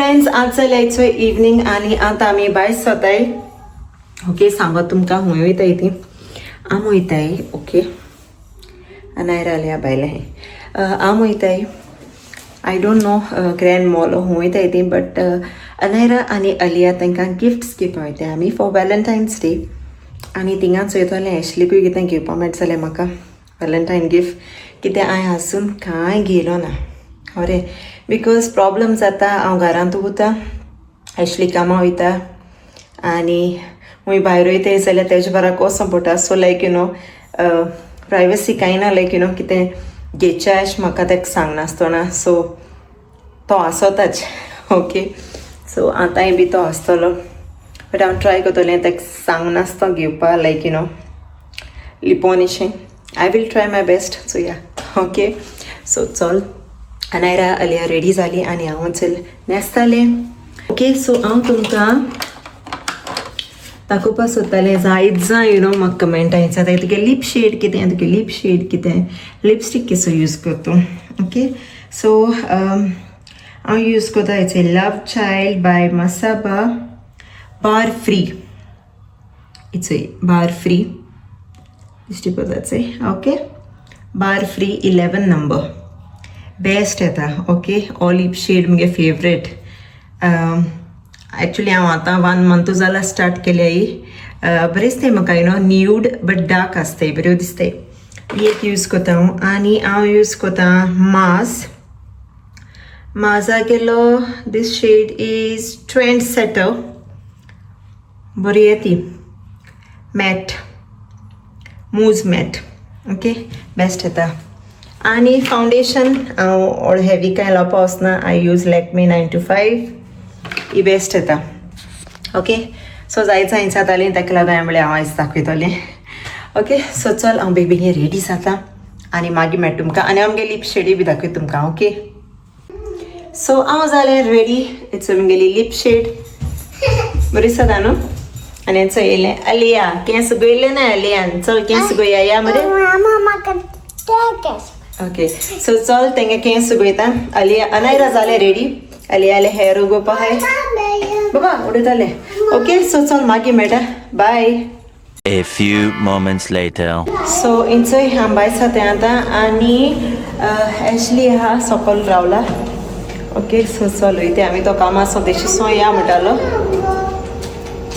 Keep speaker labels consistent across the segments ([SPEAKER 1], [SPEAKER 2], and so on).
[SPEAKER 1] Friends, आज जाले आयचो इवनींग आनी आतां आमी भायर सोताय. ओके, सांगत तुमकां खंय वयताय ती. आम वयताय. ओके, अनायरा आल्या भायलें. आम वयताय, I don't know grand mall खंय वयताय ती, बट अनायरा आनी अलिया तांकां गिफ्ट्स घेवपा वयताय आमी फॉर वॅलेंटायन्स डे. आनी थिंगाच वयतलें, एशलीकूय कितें घेवपा मेळटा जाल्यार म्हाका वॅलेंटायन गिफ्ट कितें. हांवें आसून कांय घेयलो ना खरें, because problem जाता. हांव घरांत उरता, एशली कामां वयता आनी खंय भायर वयताय जाल्यार तेजे बाराक वचों पडटा. So like you know privacy कांय ना. लायक you know कितें घेवचें अशें म्हाका ताका सांगनासतना, सो तो आसताच. ओके, सो आतांय बी तो आसतलो, बट हांव ट्राय करतलें ताका सांगनासतना घेवपा, लायक you know लिपोवन अशें. I will try my best. So yeah, okay, so चल, अनायरा अलिया रेडी जाली आनी हांव चल न्हेसतालें. ओके, सो हांव तुमकां दाखोवपा सोदतालें. जायत जाय you know म्हाका कमेंट जाता, तुगे लिप शेड कितें, तुगे लिप शेड कितें, लिपस्टीक कसो यूज करता. ओके, सो हांव यूज करता it's a love child by Masaba bar free. It's a bar free दिश्टी पडटा. Okay, bar free 11 number best येता. ओके, ऑलिव शेड मुगे फेवरेट. एक्चुली हांव आतां 1 मंथ जाला स्टार्ट केल्या ही. बरें दिसताय म्हाका, you know nude but dark आसताय, बऱ्यो दिसताय. ही एक यूज करता हांव. आनी हांव यूज करता मास माझा केलो. This shade is trend setter, बरी येती matte, mousse matte. Okay, best येता. आनी फावंडेशन हांव व्हड हेवी कांय लावपा वचना. I use Lakme 9 to 5, he best येता. ओके, सो जायत जाय जातालीं, ताका लागून हांवें म्हणलें हांव आयज दाखयतलें. ओके, सो चल, हांव बेगीन बेगीन रेडी जाता आनी मागीर मेळटा तुमकां आनी हांव मुगे लिप शेडी बी दाखयता तुमकां. ओके, सो हांव जालें रेडी. It's मुगेली लिप शेड बरी दिसता न्हू. आनी हेंचो येयलें अलिया, केंस गयले ना अलियान. चल, केंस गया या मरे. ओके, सो चल, तेंगे केंस उगयता. अलिया, अनायरा जालें रेडी. अलियाले हेर उगोवपा आहाय बाबा उडयताले. ओके, सो चल, मागीर मेळटा, bye.
[SPEAKER 2] A few moments later.
[SPEAKER 1] So इंचय हांव भायर जाता आतां आनी एशली आहा सकयल रावला. ओके, सो चल वयता आमी. तो कामां सो देशी सो या म्हणटालो,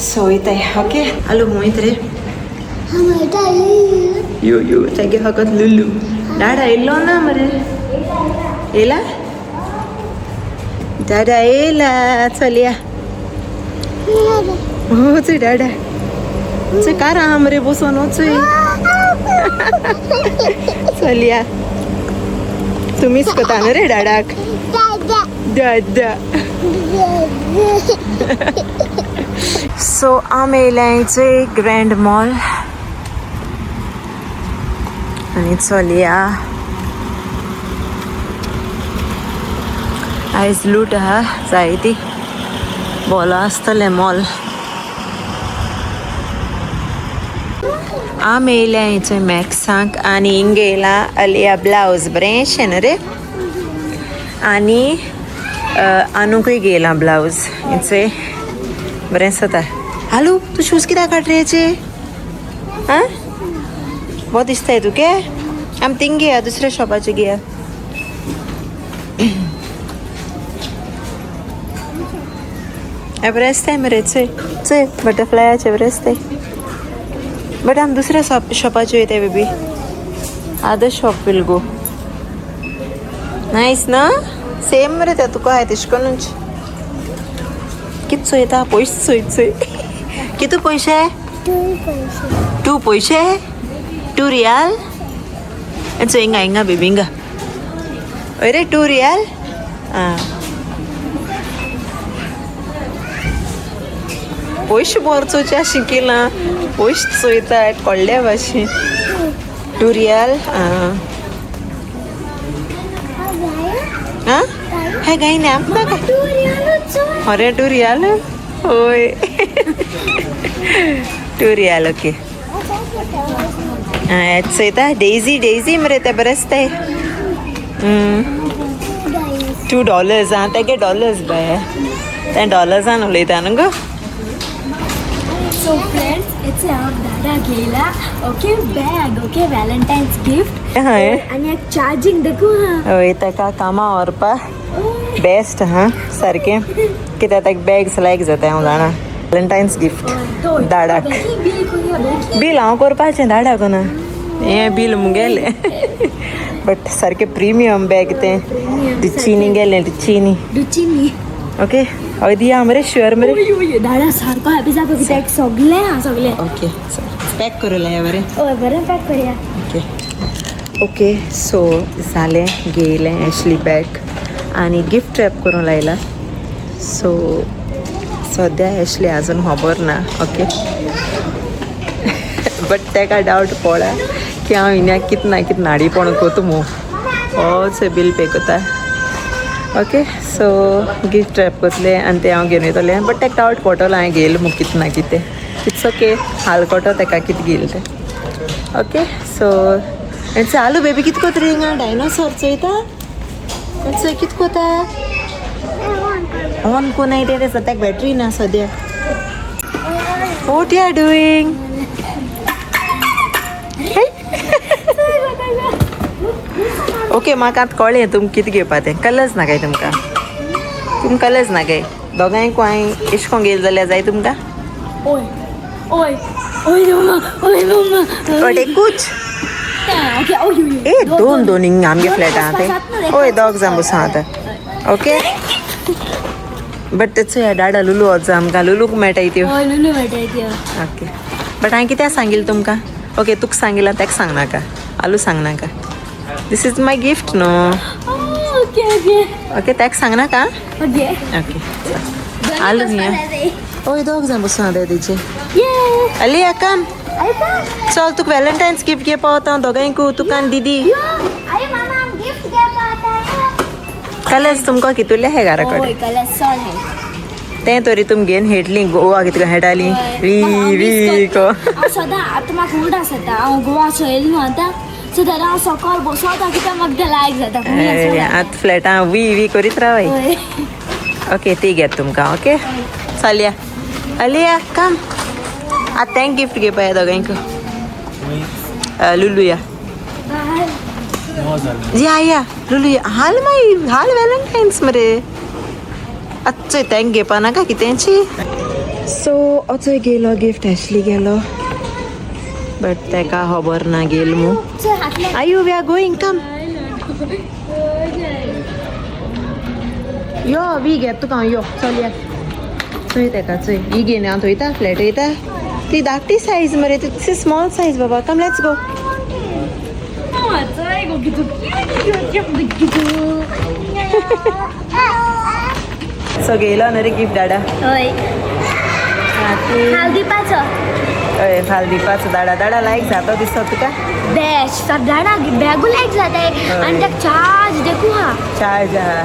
[SPEAKER 1] सो वयताय. ओके, हॅलो, वयत रे. यो यो, तेगे फकत लुलू. डाडा येयलो ना मरे? येयला डाडा, येयला. चल या. हो, चय डाडा, चय कार आहा मरे बसोन. चय, चल या. तुमीच करता न्हू रे डाडाक? दादा. सो आमी येयल्या चोय ग्रँड मॉल आनी चलया. आयज लूट आहा जायती, बोलो आसतलें मॉल. आमी येयल्या चोय मॅक्साक आनी हिंग येयला अलिया ब्लावज बरेंशें न्हू रे. आनी आनुकूय घेयला ब्लावज, हेचे बरें दिसता. हालो, तूं शूज कित्याक काड रे हेचे? आं, बरो दिसताय तुगे. आमी थिंग घेया, दुसऱ्या शॉपाचेर घेया. हे बरें आसताय मरे, चोय चोय, बटरफ्लायाचे बरें आसताय. बट आमी दुसऱ्या शॉपाचेर वयताय baby. Other shop will go. Nice ना, सेम मरे ते तुका आहाय तेश कोन्नूच. कित चोयता? पयशे चोय चोय. कितू पयशे? 2 पयशे, 2 रियाल. चोय हिंगा हिंगा बेबी, हिंगा. अरे 2 रियाल. आं, पयशे बोर चोवचे शिकिलां, पयशे चोयता कळ्ळ्या भाशेन. 2 रियाल. आं आं, हे गाय ना आमकां. अरे 2 रियाल, होय, 2 रियाल. ओके, चोयता डेजी, डेजी मरे ते बरें आसताय. $2 आं, तेगे डॉलर्स बाय, ते डॉलर्सान उलयता न्हू गो.
[SPEAKER 3] सो फ्रेंड्स, it's हांव दादा घेयला, okay bag, okay Valentine's gift.
[SPEAKER 1] हय.
[SPEAKER 3] आनी एक चार्जींग देखू हा.
[SPEAKER 1] हय, ताका कामां व्हरपा बेस्ट हा सारकें, कित्याक ताका बॅग्स लायक जाता, हांव जाणा. व्हॅलेंटायन्स गिफ्ट दाडाक.
[SPEAKER 3] बिल करूया बेगीन.
[SPEAKER 1] बील हांव करपाचें दाडाक ना, हें बील मुगेलें. बट सारकें प्रिमियम बॅग तें, डिचीनी गेलें, डिचीनी.
[SPEAKER 3] डुचिनी.
[SPEAKER 1] ओके, हय दिया मरे, शुअर मरे.
[SPEAKER 3] दादा सारको हॅपी जावपा कित्याक सगळें हा सगळें.
[SPEAKER 1] ओके, पॅक करूं लाया बरें.
[SPEAKER 3] हय, बरें पॅक करूया.
[SPEAKER 1] ओके ओके, सो जालें, घेयलें एशली बॅग आनी गिफ्ट रॅप करूंक लायला. सो सद्या एशली आजून खबर ना, ओके, बट तेका डावट पडला की हांव हिन्याक कित ना कित नाडीपण कोता मू, होच बील पे कोता. ओके, सो गिफ्ट रॅप कोतलें आनी तें हांव घेवन वयतलें, बट तेका डावट पडटलो हांवें घेयलें मू कित ना कितें. It's okay, हाल कोटो तेका कितें घेयलें तें. ओके, सो चालू बेबी, कित कोता रे हिंगा? डायनोसॉर चोयता? चोय कित कोता, ऑन कोनाय तें, सद्याक बॅटरी ना सद्या. What you are doing? Okay, म्हाका आतां कळ्ळें तुमकां कितें घेवपा तें. कलर्स नाकाय तुमकां? तुमकां कलर्स नाकाय? दोगांयकूय हांवें एश कोन घेयलें जाल्यार जाय तुमकां?
[SPEAKER 3] ओय ओय ओय मम्मा, ओय मम्मा.
[SPEAKER 1] बट एकूच.
[SPEAKER 3] ओके, ओय.
[SPEAKER 1] ए, दोन दोन हिंग आमगे फ्लॅटां ते. हय, दोग जाण बसून आतां. ओके, बट चोया, डाडा लुलू वच आमकां लुलूक मेळटाय त्यो.
[SPEAKER 3] हय, लुलू मेळटाय त्यो.
[SPEAKER 1] ओके, बट हांवें कित्याक सांगिल्लें तुमकां? ओके, तुका सांगिल्लें, ताका सांगनाका, आलू सांगनाका. This is my gift न्हू.
[SPEAKER 3] Okay okay.
[SPEAKER 1] ओके, ताका सांगनाका.
[SPEAKER 3] ओके.
[SPEAKER 1] ओके, आलू न्ही. हय, दोग जाण बसून आतां तेजे.
[SPEAKER 3] ये.
[SPEAKER 1] अलिया, कम.
[SPEAKER 3] आयता.
[SPEAKER 1] चल, तुका व्हॅलेंटायन्स गिफ्ट घेवपा वता हांव दोगांयकू, तुका आनी दीदी.
[SPEAKER 3] अरे मामा, हम गिफ्ट घे पाता.
[SPEAKER 1] कलर्स तुमकां कितुले हे घरा
[SPEAKER 3] ओय
[SPEAKER 1] कडेन.
[SPEAKER 3] कलर सॉल है.
[SPEAKER 1] तें तरी तुम घेवन हेडली गोवा, कितको हेडाली वी वी को.
[SPEAKER 3] हांव सदां आतां म्हाका उडास जाता, हांव गोवा चोयल न्हू आतां, सो जाल्यार हांव सकयल बसोता कित्याक म्हाका तें लायक जाता.
[SPEAKER 1] आतां फ्लॅटां वी वी करीत रावाय.
[SPEAKER 3] हय.
[SPEAKER 1] ओके, ती घेत तुमकां. ओके, चलया. अलिया, कम. आतां तें गिफ्ट घेवपा या दोगांयकू. लुलू या. या या लुलू या. हाल मागीर, हाल व्हॅलेंटायन्स मरे. आतां चोय, तेंक घेवपा नाका कितेंची. सो अचोय गेलो गिफ्ट, एशली गेलो, बट तेका खबर ना गेल मू. आयु, we are going, come. यो, we घेत तुका हांव, यो, चल या. चोय तेका, चोय, ही घेवन हांव थंयता, फ्लॅट वयता. ती धाकटी सायज मरे, ती स्मॉल सायज बाबा. Come, let's go. So गेलो न्हू रे गिफ्ट डाडा?
[SPEAKER 3] हय. हांव दिवपाचो.
[SPEAKER 1] हय, फाल दिवपाचो डाडा. डाडा लायक जातो दिसता तुका?
[SPEAKER 3] बेस्ट, डाडा बॅगू लायक जाताय आनी ताका चार्ज देखू हा.
[SPEAKER 1] चार्ज आहा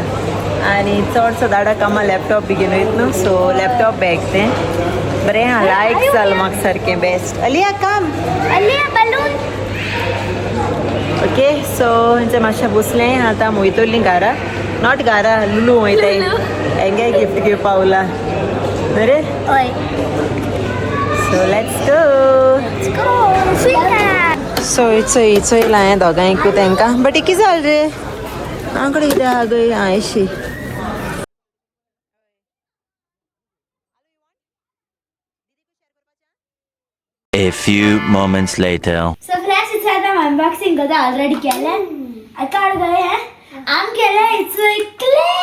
[SPEAKER 1] आनी चडसो दाडा कामा लॅपटॉप बी घेवन वयता न्हू, सो लॅपटॉप बॅग तें बरें आहा, लायक जालें म्हाका सारकें, बेस्ट. अलिया, कम.
[SPEAKER 3] अलिया, balloon.
[SPEAKER 1] Okay, so हेंचे मातशें बसलें, आतां वयतलीं घारा, not घारा, लुलू वयताय, हेंगे गिफ्ट घेवपा पावला न्हू रे.
[SPEAKER 3] हय.
[SPEAKER 1] So let's go.
[SPEAKER 3] Let's go.
[SPEAKER 1] So चोय चोयलां हांवें दोगांयकू तेंकां, बट कितें जालें रे आंकडे, कितें आहा गय आं एशी.
[SPEAKER 2] A few moments later.
[SPEAKER 3] So friends, it's आतां अनबॉक्सिंग करता, ऑलरेडी केलें, आतां गए आम केलें. It's clay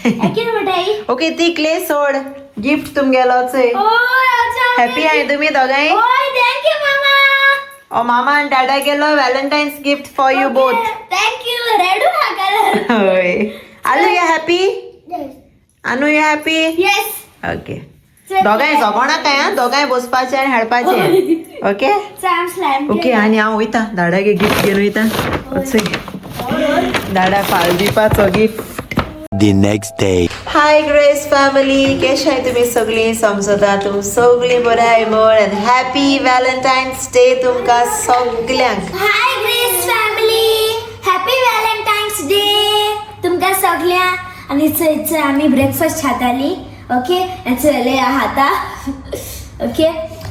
[SPEAKER 3] कितें म्हणटाय.
[SPEAKER 1] ओके, ती क्ले सोड, गिफ्ट तुमगेलो चोय.
[SPEAKER 3] ओय, अच्छा.
[SPEAKER 1] हॅपी आहे तुम्ही दोगांय?
[SPEAKER 3] ओय, thank you मामा.
[SPEAKER 1] ओ मामा आनी डाडा गेलो Valentine's gift for you both.
[SPEAKER 3] Thank you. Redu हा कलर.
[SPEAKER 1] होय. Aloo, you happy? Anu, you happy?
[SPEAKER 3] Yes.
[SPEAKER 1] Okay, दोगांय झगोणा काय आं, दोगांय बसपाचें आनी हाडपाचें, ओके?
[SPEAKER 3] Sem slam.
[SPEAKER 1] ओके, आनी हांव वयता, दाडागे गिफ्ट घेवन वयता. वचून दाडा फाल दिवपाचो gift.
[SPEAKER 2] The next day.
[SPEAKER 1] Hi grace family, कशे आहाय तुमी सगळीं? समजता तुम सगळीं बरें आहाय म्हण, आनी हॅपी व्हॅलेंटायन्स डे तुमकां सगल्यांक.
[SPEAKER 3] Hi Grace family, happy Valentine's day. तुमकां सगळ्यांक. आनी चय आमी ब्रेकफास्ट खाताली. ओके, आनी चले खाता. ओके,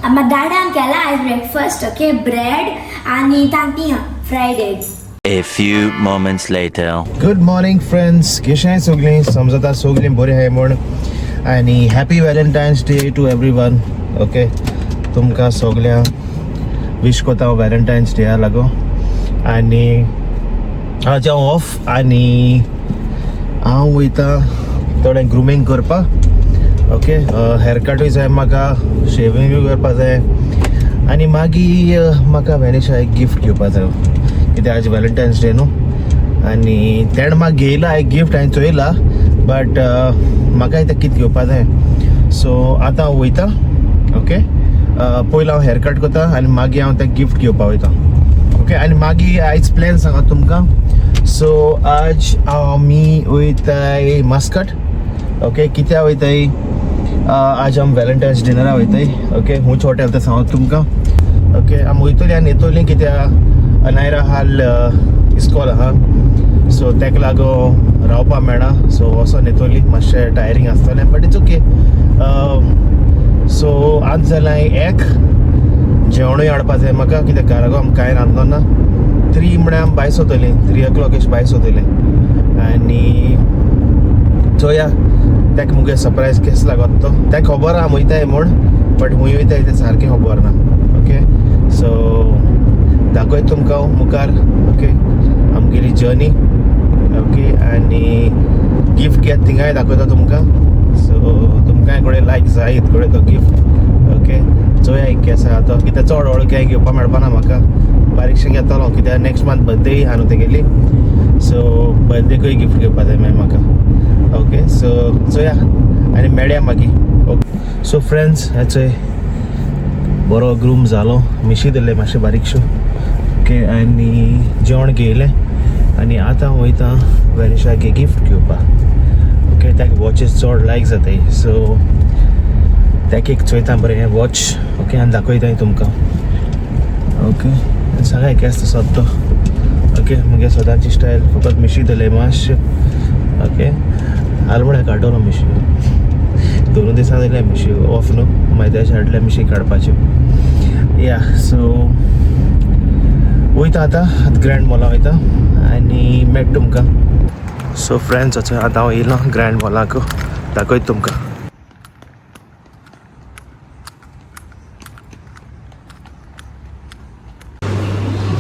[SPEAKER 3] आमी डाडान केला आयज ब्रेकफास्ट. ओके, ब्रेड आनी तांतियां, fried eggs.
[SPEAKER 2] A few moments later.
[SPEAKER 4] Good morning friends, कशें सगळीं? समजता सगळीं बरीं आहाय म्हूण. आनी happy Valentine's Day to everyone. Okay, तुमकां सगळ्यांक विश करता हांव व्हॅलेंटायन्स डेया लागून. आनी आज हांव ऑफ आनी हांव वयता थोडें ग्रुमींग करपाक. ओके, हेअरकटूय जाय म्हाका, शेविंगूय करपा जाय आनी मागीर म्हाका व्हॅनिशा एक गिफ्ट घेवपा जाय, कित्याक आज व्हॅलेंटायन्स डे न्हू. आनी तेणें म्हाका घेयला एक गिफ्ट, हांवें चोयला, बट म्हाकाय तें कितें घेवपा जाय. सो आतां हांव वयता. ओके, पयलो हांव हेअरकट करता आनी मागीर हांव तें गिफ्ट घेवपा वयता. ओके, आनी मागीर आयज प्लॅन सांगा तुमकां. सो आज आमी वयताय मस्कट. ओके, कित्याक वयताय? आज आमी व्हॅलेंटायन्स डिनरा वयताय. ओके, खंयच हॉटेल तें सांगता तुमकां. ओके, आमी वयतली आनी येतली, कित्याक अनायरा हाल इस्कॉल आहा, सो तेका लागून रावपा मेळना. सो वचोन येतली, मातशें टायरींग आसतलें, बट it's okay. सो आज जाल्यार एक जेवणूय हाडपा जाय म्हाका, कित्याक घरा आमी कांय रांदलो ना. 3 म्हळ्यार आमी भायर सोदतलीं, 3 o'clock एश भायर सोदतलीं. आनी चोया तेका मुगे सरप्रायज केस लागत तो. तेका खबर आहा वयताय म्हूण, बट खूंय वयताय तें सारकें खबर ना. ओके, सो दाखयता तुमकां हांव मुखार. ओके, आमगेली जर्नी. ओके, आनी गिफ्ट घेत थिंगाय दाखयता तुमकां. सो तुमकांय कडेन लायक जाय कडेन तो गिफ्ट. ओके, चोया एक केस आहा तो, कित्याक चड व्हड कांय घेवपा मेळपाना म्हाका, बारीकशें घेतलो, कित्याक नेक्स्ट मंथ बर्थडे आहा न्हू तेगेली. सो बर्थडेकूय गिफ्ट घेवपा जाय मागीर म्हाका. ओके, सो चोया आनी मेळया मागीर. ओके, सो फ्रेंड्स, हे चोय, बरो ग्रूम जालो, मिशी दिले मातशें बारीकशो. ओके, आनी जेवण घेयलें आनी आतां वयता वेनिशाक गिफ्ट घेवपाक. ओके, ताका वॉचीस चड लायक जाताय, सो ताका एक चोयता बरें वॉच. ओके, आनी दाखयता तुमकां. ओके, सांगाय केस तो तो. ओके, मुगे सदांची स्टायल, फकत मिशी दिले मातशें. ओके, हाल म्हळ्यार काडटलो मिशी, दोनूय दिसां दिले मिशी ऑफ न्हू, मागीर तेश हाडले मिशी काडपाच्यो. या, सो वयता आतां, आतां ग्रँड मॉला वयता आनी मेळटा तुमकां. सो फ्रेंड्स, आतां हांव येयलो ग्रँड मॉलाक, दाखयता तुमकां.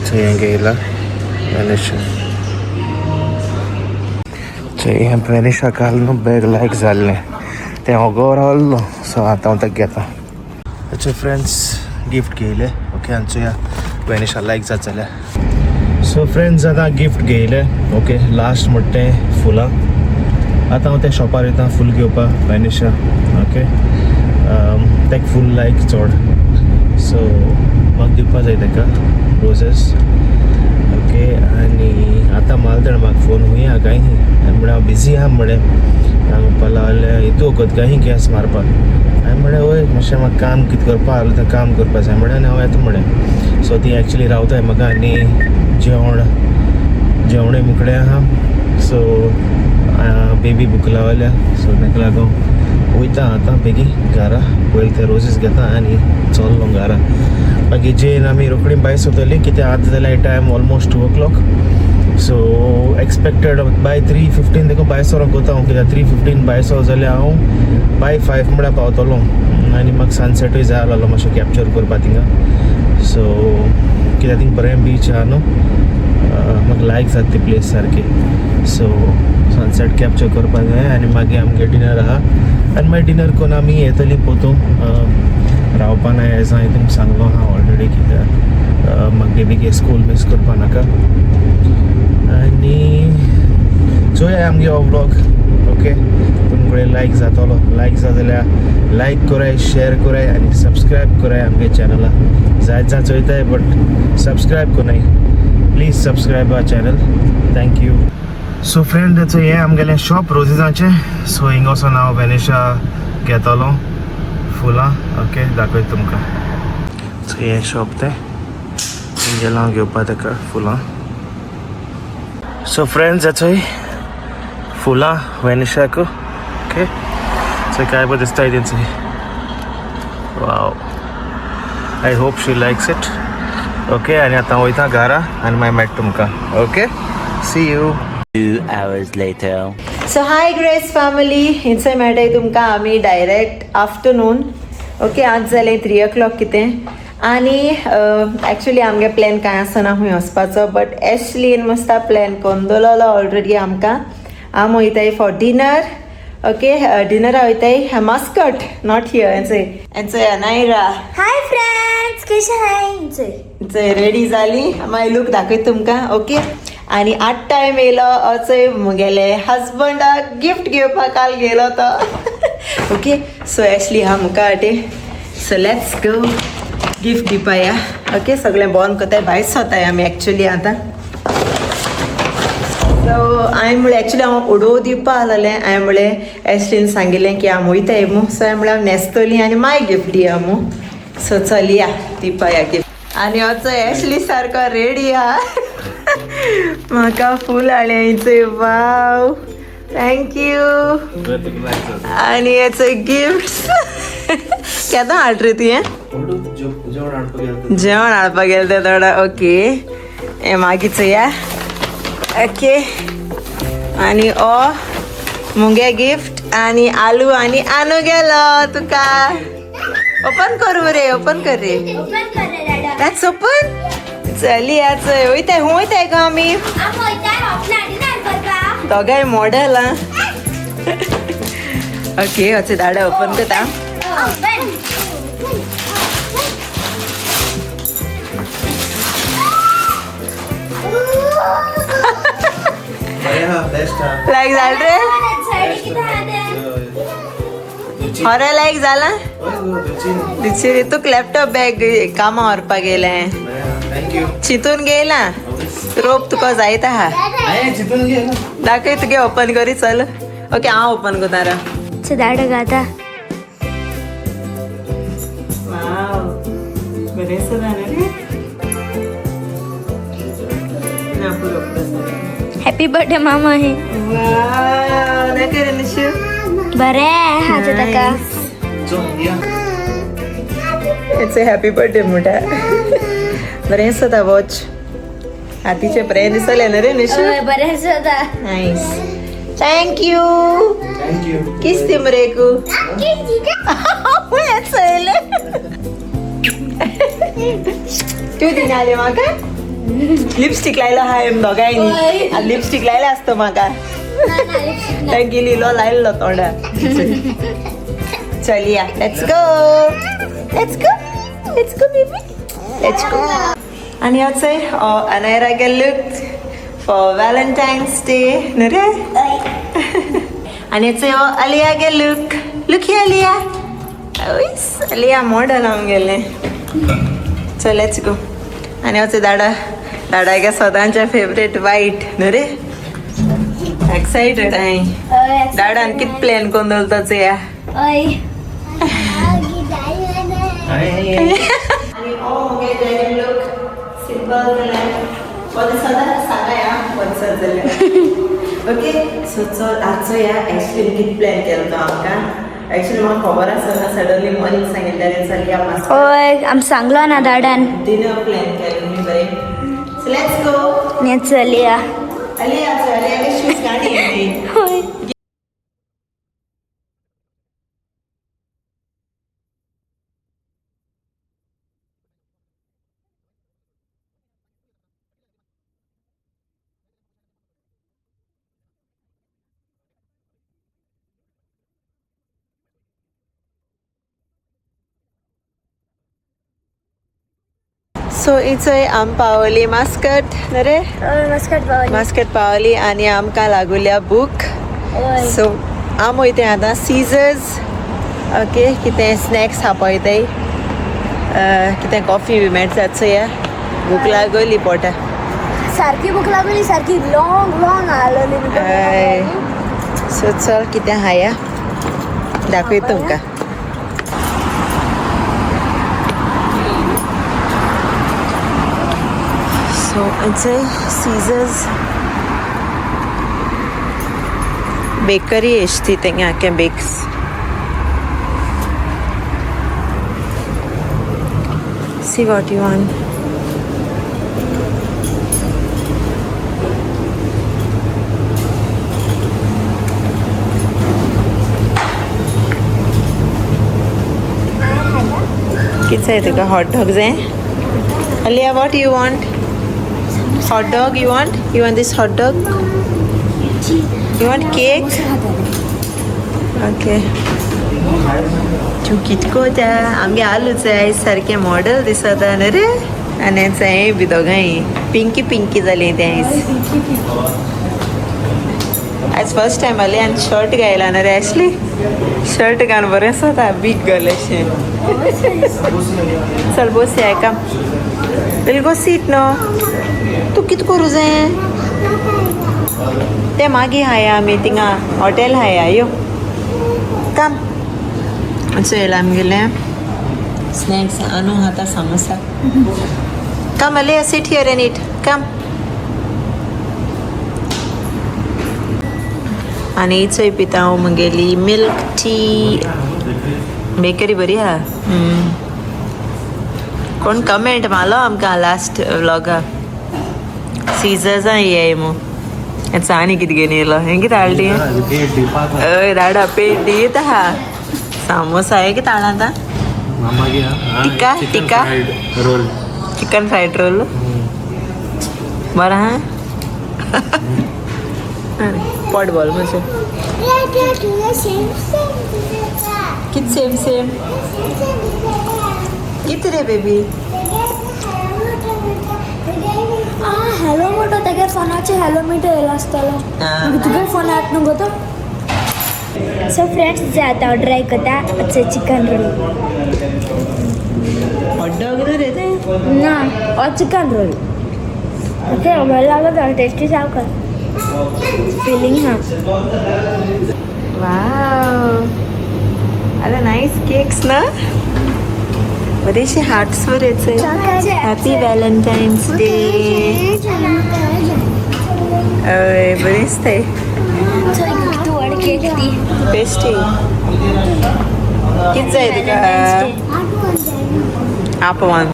[SPEAKER 4] थंय हें घेयला वेनिशा. थंय हें वेनिशा काल न्हू बॅग लायक जाल्लें, तें होगोर आहलो, सो आतां हांव ताका घेता. अच्छा फ्रेंड्स, गिफ्ट घेयले. ओके, आनी चोया वेनिशा लायक जात जाल्यार. सो फ्रेंड्स, आतां गिफ्ट घेयले. ओके, लास्ट म्हणटा तें फुलां. आतां हांव त्या शॉपार वयता फूल घेवपाक वेनिशा. ओके, ताका फूल लायक चड, सो म्हाका दिवपा जाय ताका रोजेस. ओके, आनी आतां मारले तेणें म्हाका फोन, खूंय आहा काय आनी म्हळ्यार हांव बिजी आहा म्हळें. हांव म्हणपाक लागलें, येतू वखद काय गॅस मारपाक? हांवें म्हळें वय, मातशें म्हाका काम कितें करपा आसलें तें काम करपा जाय म्हळें आनी हांव येता म्हळें. सो ती एक्चुली रावताय म्हाका आनी जेवणूय मुकडे आहा. सो बेबी भूक लागल्या, सो ताका लागून वयता आतां बेगीन घरा. पयलीं ते रोजीस घेता आनी चल्लो घरा. मागीर जेन आमी रोखडी भायर सोदतली, कित्याक आतां जाल्यार time almost 2 o'clock. So expected by 3:15 देखून भायर सरोंक वता हांव, कित्याक 3:15 भायर सर जाल्यार हांव बाय 5 म्हळ्यार पावतलो. आनी म्हाका सनसेटूय जाय आहलो मातशें कॅप्चर करपा थिंगा. सो कित्याक थिंग बरें बीच आहा न्हू, म्हाका लायक जाता ती प्लेस सारकी. सो सनसेट कॅप्चर करपाक जाय आनी मागीर आमगे डिनर आहा आनी मागीर डिनर करून आमी येतली पोतून रावपा ना. एज हांवें तुमकां सांगलो आहा ऑलरेडी, कित्याक म्हाका बेबीक स्कूल मीस करपा नाका. आनी चोया आमगे हो व्लॉग. ओके, तुमकडे लायक जातलो, लायक जाता जाल्यार लायक कराय, शेअर कराय आनी सबस्क्रायब कराय आमगे चॅनलाक. जायत जाण चोयताय बट सबस्क्रायब करनाय. Please subscribe our channel. Thank you. So friend, हें आमगेलें शॉप रोजीजाचें. सो हिंगा वचोन हांव वेनिशा घेतलो फुलां. ओके, दाखयता तुमकां. सो हें शॉप तें, गेलो हांव घेवपा ताका फुलां. सो फ्रेंड्स, चोय फुलां वेनिशाक. ओके, चोय काय बरें दिसताय तेंचे. Wow, I hope she likes it. Okay, आनी आतां वयता घरा आनी मागीर मेळटा तुमकां. Okay, see you.
[SPEAKER 2] 2 hours later.
[SPEAKER 1] So hi Grace family, हिंचय मेळटाय तुमकां आमी डायरेक्ट आफ्टरनून. ओके, आज जालें 3 o'clock कितें. आनी एक्चुली आमगे प्लॅन कांय आसना खंय वचपाचो, बट एशलीन मस्ता प्लॅन करून दवरलो ऑलरेडी आमकां. आम वयताय फॉर डिनर. ओके, डिनरा वयताय मस्कट, not here. एन्चय एन्चय अनायरा.
[SPEAKER 3] हाय फ्रेंड्स, कशें आहाय?
[SPEAKER 1] चय रेडी जाली, मागीर लूक दाखयता तुमकां. ओके, आनी आठ टायम येयलो अचय म्हगेले हजबंडाक गिफ्ट घेवपाक काल गेलो तो. ओके, सो एशली हा मुखार वाटे. सो let's go gift दिवपा या. ओके, सगळें बंद करताय, भायर सोताय आमी एक्चुली आतां. सो हांवें म्हळें एक्चुली हांव उडोव दिवपा आसलेलें. हांवें म्हळें एशलीन सांगिल्लें की हांव वयताय मू, सो हांवें म्हळें हांव न्हेसतली आनी मागीर गिफ्ट दिया मू. सो चलया दिवपा या गिफ्ट. आनी असो एशली सारको रेडी आहा. म्हाका फूल हाडलें. वाव, thank you. आनी हेचो गिफ्ट केन्ना हाड रे तुवें? जेवण हाडपाक गेलें तें थोडो. ओके, हें मागीर चोया. ओके, आनी ओ मुगे गिफ्ट आनी आलू आनी आनू गेलो तुका. ओपन करू रे, ओपन कर रे.
[SPEAKER 3] ओपन कर रे दादा.
[SPEAKER 1] That's open. चली चोय वयताय हूं वयताय गो आमी.
[SPEAKER 3] आम वयताय हॉटला डिनर करपाक.
[SPEAKER 1] दोगांय मॉडल आं. ओके, अशें दाडा ओपन करता.
[SPEAKER 3] ओपन.
[SPEAKER 1] लायक जालें रे? खरें लायक जालां? दुसरी तुका लॅपटॉप बॅग कामां व्हरपाक गेलें. चिंतून गेला रोप तुका जायत आहा. दाखय तुगे ओपन करी चल. ओके, हांव ओपन करता रा.
[SPEAKER 3] दाडा गाता.
[SPEAKER 1] बरें जालें रे. ना पुरो पुरो.
[SPEAKER 3] हॅपी बर्थडे मामा. हे
[SPEAKER 1] वाव, दाखय रे निशू.
[SPEAKER 3] बरें आहा ताका.
[SPEAKER 1] It's a happy birthday म्हणटा. बरें दिसता वॉच. हातीचे बरें दिसलें न्हू रे निशू?
[SPEAKER 3] बरें दिसता.
[SPEAKER 1] Nice, thank you. किस दी मरे कु तूं दिना आली म्हाका? लिपस्टीक लायलो हांवें दोगांयनी. लिपस्टीक लायले आसता म्हाका. तें गेली लायलो तोंडा. चलया, let's go, let's go, let's go baby, let's go. आनी अचय अनायरा गे लूक फॉर व्हॅलेंटायन्स डे न्हू रे? आनी अचय अलिया गे लूक. लूक ही अलिया. अलिया मॉडल आमगेलें. चल let's go. आनी अचय दाडा, दाडा गे सदांचे फेवरेट वायट न्हू रे? एक्सायटेड हांवें. दाडान कित प्लॅन करून दवरता चोया. आनी ओ मुगे डेनिम लूक सिंपल जाल्यार बरें दिसता. सांगाय आं बरें दिसत जाल्यार. ओके, सो चल आजचो या एक्चुअली कितें प्लॅन केलो तो आमकां एक्चुअली म्हाका खबर आसना. सडनली मॉर्निंग सांगिल्लें चलया मातसो.
[SPEAKER 3] हय, आम सांगलो ना दाडान.
[SPEAKER 1] डिनर प्लॅन केलो न्ही बरें. So let's go.
[SPEAKER 3] चलया.
[SPEAKER 1] अलिया चल, अलिया शूज गाडी.
[SPEAKER 3] हय.
[SPEAKER 1] सो इचय आम पावली मास्कट न्हू रे?
[SPEAKER 3] मस्कट पावली.
[SPEAKER 1] मास्कट पावली आनी आमकां लागुल्या बूक. सो आम वयताय आतां सीजर्स. ओके, कितें स्नॅक्स खावपा वयताय, कितें कॉफी बी मेळटा चोया. भूक लागली पोटा.
[SPEAKER 3] सारकी भूक लागली, सारकी लॉंग लॉंग आलोली.
[SPEAKER 1] हय, सो चल कितें हाया दाखयता तुमकां. सो इचय सीजर्स. बेकरी एश ती तेंगे आख्या bakes. See what you want. कितें जाय तुका? हॉट डॉग जाय? Aliya, what you want? Hot dog you want? You want this hot dog? You want cake? Okay. तूं कितको त्या आमगे आलू जाय सारकें मॉडल दिसता न्हू रे. आनी हेंय बी दोगांय पिंकी पिंकी जालीं तें आयज. आयज फर्स्ट टायम आली आनी शर्ट घायला न्हू रे आसली. शर्ट घालून बरें दिसता बीग गर्ल अशें. चल बसया काम. We'll go sit no. तूं कितें करूं जाय तें मागीर हाया आमी थिंगा हॉटेल हाया यो काम. सो येयला आमगेलें स्नॅक्स आनू खाता samosa. Come Aliya, sit here and eat. Come. आनी चोय पिता हांव म्हगेली मिल्क टी. बेकरी बरी आहा. कोण कमेंट मारलो आमकां लास्ट व्लॉगा सीजर्सां येय मू. आनी कितें घेवन येयलो हें कितें हाडली? हय धाडा पेट दीत आहा. सामोसा हें कितें हाडला आतां? Tikka tikka
[SPEAKER 4] roll.
[SPEAKER 1] Chicken fried roll बरें आहा. पोट बॉल मातशें कित सेम सेम कित रे बेबी?
[SPEAKER 3] हॅलो म्हणटो तेगे फोनाचेर हॅलो मिटो येयलो आसतलो. तुगे फोनात न्हू गो तो. सो फ्रेंड्स जे आतां हांव ट्राय करता चिकन रोल.
[SPEAKER 1] हॉट डॉग न्हू रे तें?
[SPEAKER 3] ना, हो चिकन रोल. ओके बरें लागलो, टेस्टी सारको फिलिंग हा.
[SPEAKER 1] वाव अरे नाईस केक्स ना, बरेचसे हार्ट्स बरेच. Happy Valentine's day. हय बरेच ते
[SPEAKER 3] केक ती
[SPEAKER 1] पेस्ट्री कितें जाय तुका? आपवान.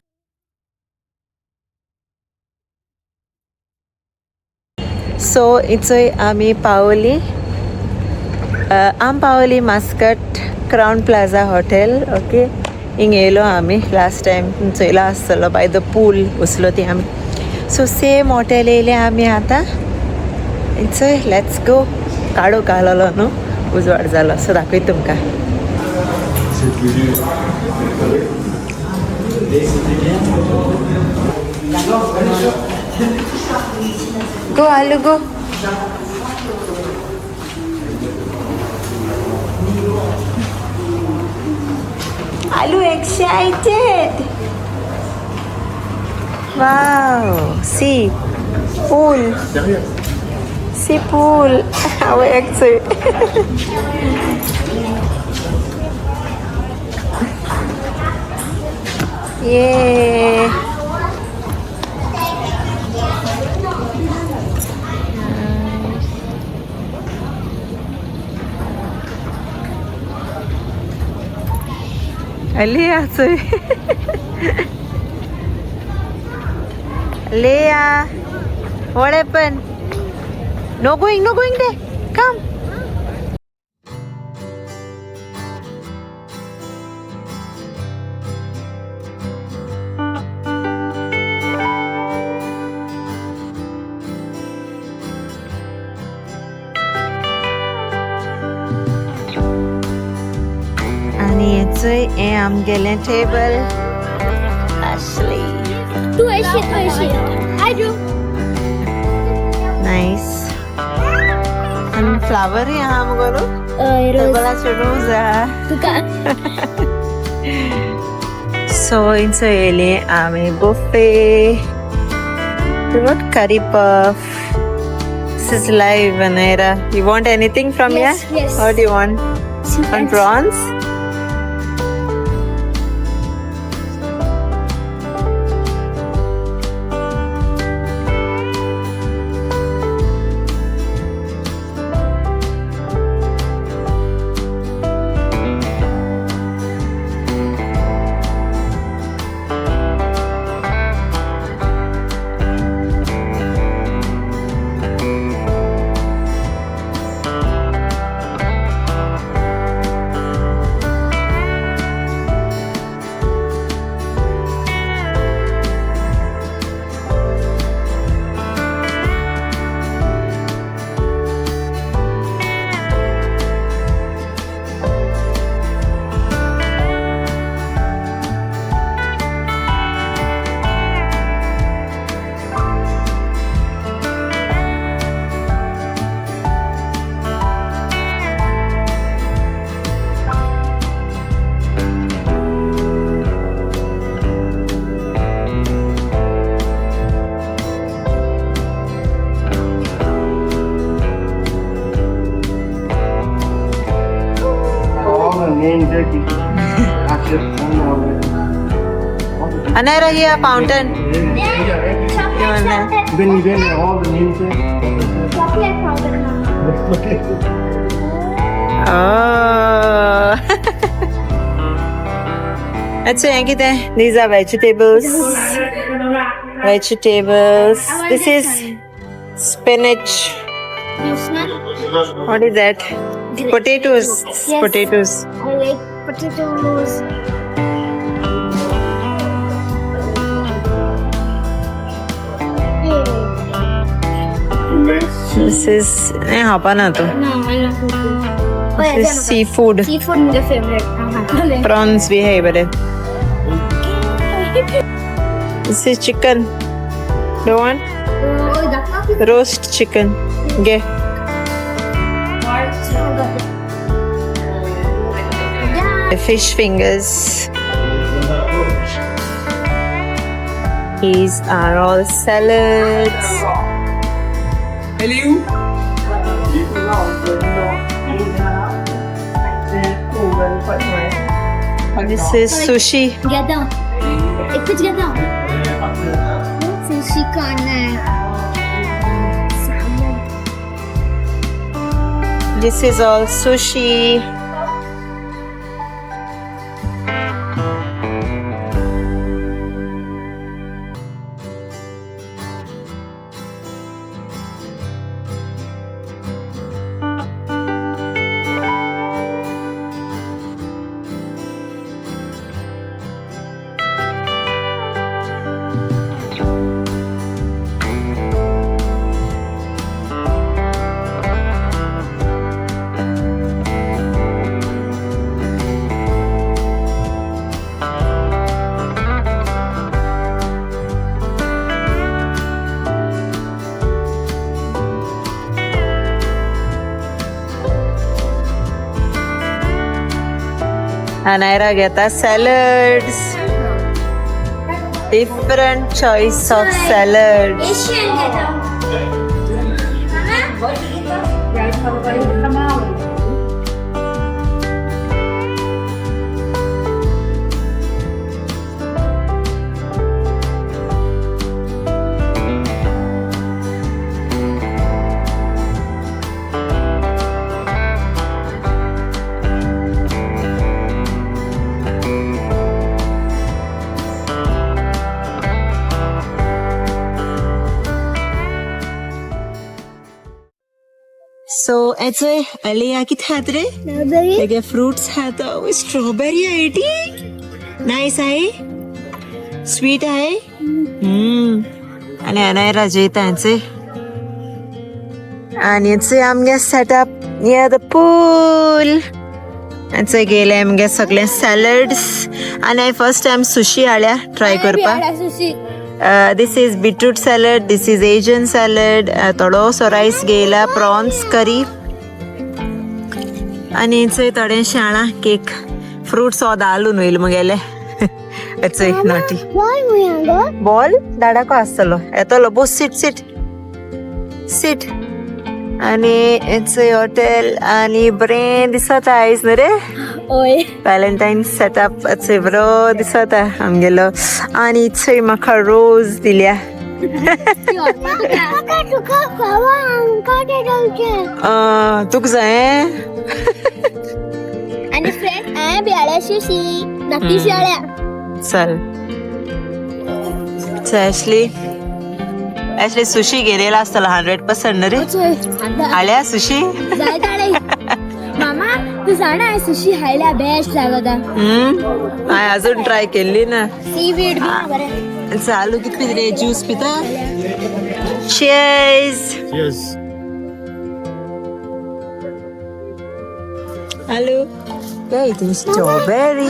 [SPEAKER 1] सो इचोय आमी पावली. आम पावली Mascot Crowne Plaza hotel. Okay हिंग येयलो आमी लास्ट टायम चोयला आसतलो बाय the पूल बसलो ती आमी. सो सेम हॉटेल येयले आमी आतां. इचोय let's go. काडो घाललो न्हू उजवाड जालो. सो दाखयता तुमकां. Go Alu go. Alu excited. Wow, see pool. See pool. How excited. Yay. Leah, Leah, what happened? No going, no going there. Come. हे आमगेलें टेबल. आसली
[SPEAKER 3] तू अशी तू अशी आजू
[SPEAKER 1] नायस. आनी फ्लावरूय आहा मुगो न्हू टेबलाचेर रोज आहा.
[SPEAKER 3] तुका.
[SPEAKER 1] सो इंचो येयली आमी buffet. What curry puff. This is live, Anaira. You want anything from
[SPEAKER 3] Yes,
[SPEAKER 1] here?
[SPEAKER 3] yes.
[SPEAKER 1] What do you want? Want prawns? Anaira, here fountain.
[SPEAKER 4] All the names there.
[SPEAKER 3] Chocolate fountain.
[SPEAKER 4] Let's look at it.
[SPEAKER 1] Oh. अच्छा हें कितें? These are vegetables. Vegetables. This is spinach.
[SPEAKER 3] This one?
[SPEAKER 1] What is that? Potatoes.
[SPEAKER 3] Yes.
[SPEAKER 1] Potatoes.
[SPEAKER 3] I like potatoes.
[SPEAKER 1] This is eh खावपा ना तूं.
[SPEAKER 3] No, I love
[SPEAKER 1] This is seafood.
[SPEAKER 3] Seafood म्हजे favorite.
[SPEAKER 1] Prawns बी हे बरे. This is chicken. You want? Roast chicken. Ge. The fish fingers. These are all salads.
[SPEAKER 5] Hello.
[SPEAKER 1] This is sushi.
[SPEAKER 3] घेता एकूच घेता Sushi corner.
[SPEAKER 1] This is all sushi. Anaira घेता salads. Different choice of salads.
[SPEAKER 3] Asian घेता.
[SPEAKER 1] So याचोय अलिया कितें खात रे? तेगे fruits खाता. स्ट्रॉबेरी आहे ती. नायस आहे. स्वीट आहे. आणि अनायरा जेता यांचे. आणि याचे आमगे सेटअप नियर the पूल. याचे गेले आमगे सगळे सॅलड्स. आणि हांवें फर्स्ट टायम सुशी हाडल्या ट्राय करपाक.
[SPEAKER 3] Sushi.
[SPEAKER 1] This is beetroot salad, this is Asian salad, थोडोसो रायस घेयला, प्रॉन्स करी आनी चोय थोडे शाळा केक फ्रुट्स हो दालून वयले मुगेले. चोय नॉटी बॉल दाडाको आसतलो येतलो. Bose seat seat seat. आनी चोय हॉटेल आनी बरें दिसता आयज न्हू रे.
[SPEAKER 3] ओय.
[SPEAKER 1] व्हॅलेंटायन सेटअप चोय बरो दिसता आमगेलो. आनी चोय म्हाका रोज दिल्या.
[SPEAKER 3] तुका
[SPEAKER 1] तुका जाय.
[SPEAKER 3] आणि फ्रेंड हांवें बी हाडल्या सुशी धाकटी हाडल्या.
[SPEAKER 1] चल ॲशली ॲशली सुशी घेरेला आसतलो 100% न्हू रे. हाडल्या सुशी.
[SPEAKER 3] जाय ताडे मामा तू जाणा सुशी हायल्या बेस्ट लागता.
[SPEAKER 1] हांवें अजून ट्राय केल्ली ना.
[SPEAKER 3] सीवीड बी बरें.
[SPEAKER 1] चालू कित पिता रे? ज्यूस पिता? Cheers.
[SPEAKER 4] Yes.
[SPEAKER 1] Hello. Eating strawberry.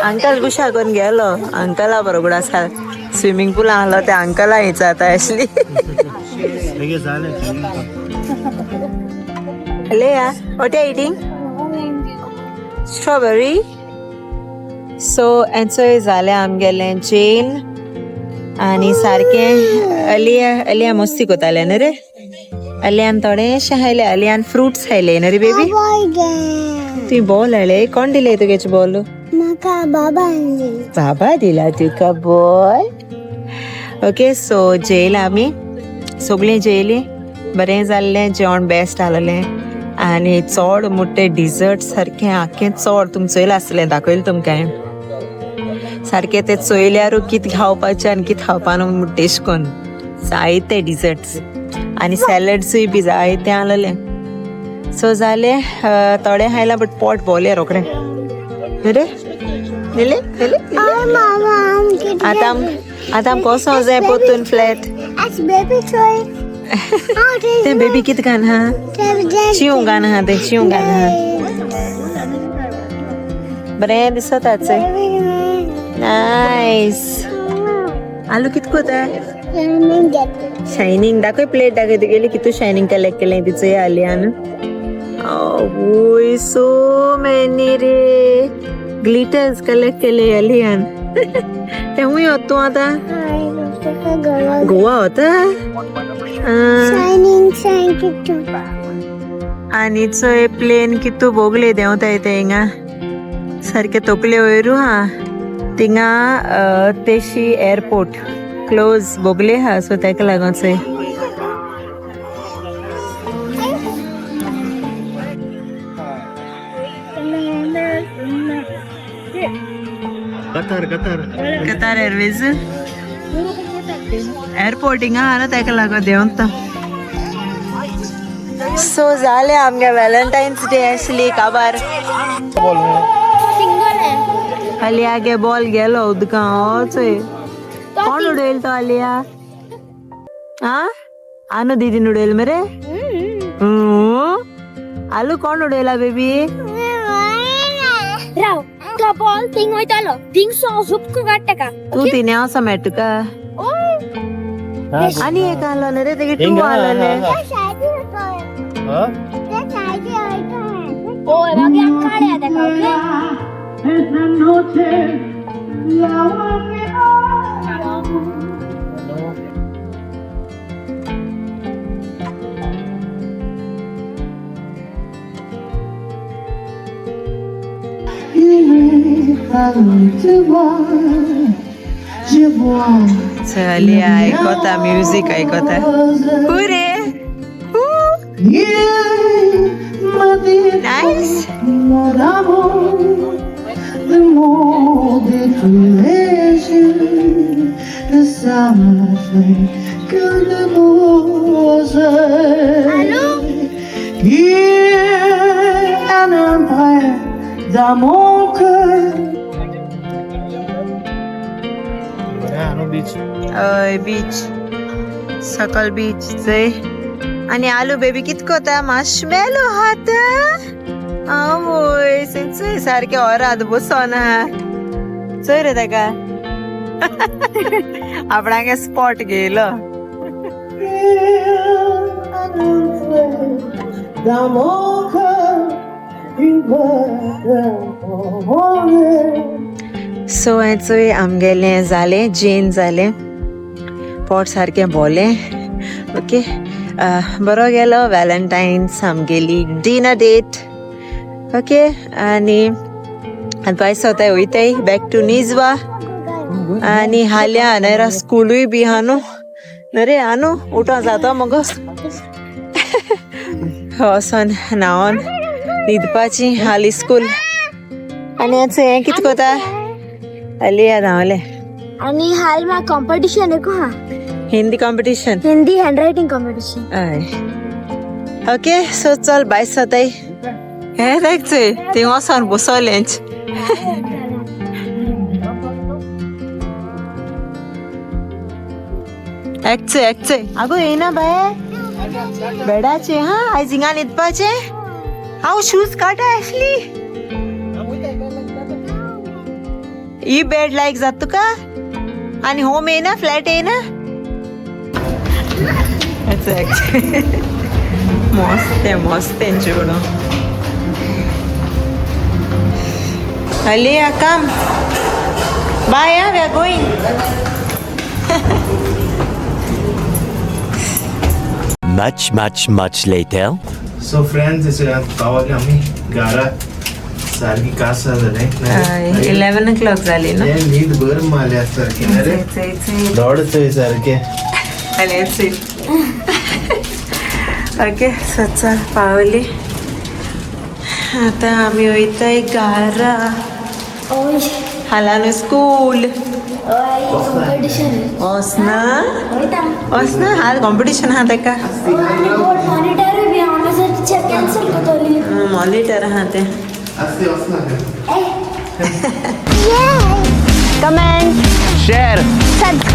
[SPEAKER 1] Uncle गुशा करून गेलो. अंकला बरोबर आसा स्विमिंग पूल आहलो ते अंकला विचारता ॲशली.
[SPEAKER 4] लगेच झालं.
[SPEAKER 1] Leah, what are you eating? Strawberry. So, enjoy जालें आमगेलें जेन आनी सारकें अलिया अलिया मस्ती कोतालें न्हू रे. अलियान थोडेशें खायलें. अलियान फ्रुट्स खायले न्हू रे बेबी? तुवें बॉल हाडले? कोण दिले तुगेचे बॉल?
[SPEAKER 3] म्हाका बाबा.
[SPEAKER 1] बाबा दिला तुका बॉल? ओके, सो जेयला आमी सगळीं, जेयलीं. बरें जाल्लें जेवण, बेस्ट आसलें. आनी चड मोठे डिजर्ट सारकें आख्खें चड तुमकां चोयलां आसलें, दाखयलें तुमकां हांवें. सारकें तें चोयल्यारू कितें खावपाचें आनी कितें खावपा न्हू म्हूण तेश कोन्न जायते डिजर्ट्स आनी सॅलड्सूय बी जायते आसलेले. सो जालें, थोडें खायलां बट पोट भोलें रोखडें रे. न्हिले न्हिले. आतां आतां आमकां वचों जाय पोतून फ्लॅट.
[SPEAKER 3] बेबी चोय.
[SPEAKER 1] तें बेबी कितें घान हा? चिव घान आहा तें, चिव घान आहा. बरें दिसता. नायस. आलू कित कोता? शायनिंग दाखय, प्लेट दाखय तुगेली. कितू शायनिंग कलेक्ट केलें तिचो आलियान. आवय, सो मेनी रे ग्लिटर्स कलेक्ट केले अलियान. तेंवूय वत तूं आतां गोवा वता?
[SPEAKER 3] Shining shining.
[SPEAKER 1] आनी चोय, प्लेन कितू बोगले देंवताय ते हिंगा सारके तकले वयरू हा. थिंगा तेशी एअरपोर्ट क्लोज बोगले हा, सो तेका लागोन चोय.
[SPEAKER 4] कतार, कतार.
[SPEAKER 1] कतार एअरवेज एअरपोर्ट हिंगा आहा न्हू, तेका लागोन देंवता. सो जालें आमगे व्हॅलेंटायन्स डे आसली काबार.
[SPEAKER 4] बॉल.
[SPEAKER 1] अलिया गे बॉल गेलो उदकां. हो चोय, कोण उडयल तो अलिया? आ, आनु दीदीन उडयल मरे. आलू, कोण उडयला बेबी?
[SPEAKER 3] राव, तो बॉल थिंग वयतालो, थिंग झुपको काडटा का.
[SPEAKER 1] तूं तिने असो मेळ तुका. आनी एक आलो न्ही रे तेगे, टू आलोले.
[SPEAKER 3] ओय, मागीर आमी काडया तेका. ओके.
[SPEAKER 1] चलिया आयकता, म्युजीक आयकता पुरे. Nice.
[SPEAKER 6] Mon amour, le mot de tous les jours, ça me fait que de roses. Il y a un prêt dans mon cœur.
[SPEAKER 4] Beach.
[SPEAKER 1] हय, बीच, सकल बीच चय. आनी आलू बेबी कित कोता? माशमेलो हात. आवय, चय, सारकें ओराद बसोन आहा. चोय रे ताका, आपणागे स्पॉट घेयलो.
[SPEAKER 6] Dans mon cœur, une voix.
[SPEAKER 1] So हें चोय, आमगेलें जालें, जेन जालें, पोट सारकें भोलें. ओके, बरो गेलो व्हॅलेंटायन्स, आमगेली डिनर डेट. ओके, आनी आतां भायर सोताय, वयताय बॅक टू निजवा. आनी हाल्यां अनयरा स्कुलूय बी आहा न्हू. न्हू रे आनू, उठों जाता मगो, वचोन न्हांवन न्हिदपाची. हालीं स्कूल. आनी आतां हें कितें कोता? अलिया धांवलें.
[SPEAKER 3] आनी हाल म्हाका कॉम्पिटिशन एकू हा.
[SPEAKER 1] Hindi competition.
[SPEAKER 3] Hindi handwriting competition.
[SPEAKER 1] हय, ओके, सो चल बाय सोताय. हें देख चोय, थंय वचोन बसोलेंच. एकचोय एकचोय. आगो, येयना बाय बेडाचे. हा, आयज हिंगा न्हिदपाचें. हांव शूज काडटा. आसली ही बेड लायक जाता तुका? आनी होम येयना, फ्लॅट येयना. मस्त मस्त तेंचे म्हणून. Alia, come. Bye, ah, we are going.
[SPEAKER 2] Much, much, much later.
[SPEAKER 4] So friends, पावले आमी घरा. सारकी कासा जालें.
[SPEAKER 1] 11 o'clock जाली ना.
[SPEAKER 4] न्हीद भर मारल्या सारकी ना रे. दोड चोय सारकें.
[SPEAKER 1] ओके, सो चल पावली. आतां आमी वयताय घरा.
[SPEAKER 3] ओय.
[SPEAKER 1] हालान स्कूल.
[SPEAKER 3] ओय, कॉम्पिटिशन.
[SPEAKER 1] वचना.
[SPEAKER 3] वयता.
[SPEAKER 1] वचना, हाल कॉम्पिटिशन आहा तेका.
[SPEAKER 3] आनी बोर्ड मॉनिटरूय बी हांव टिचर कॅन्सल करतली.
[SPEAKER 1] मॉनिटर आहा तें.
[SPEAKER 4] आसते वचना.
[SPEAKER 3] Comment,
[SPEAKER 4] share.
[SPEAKER 3] Subscribe.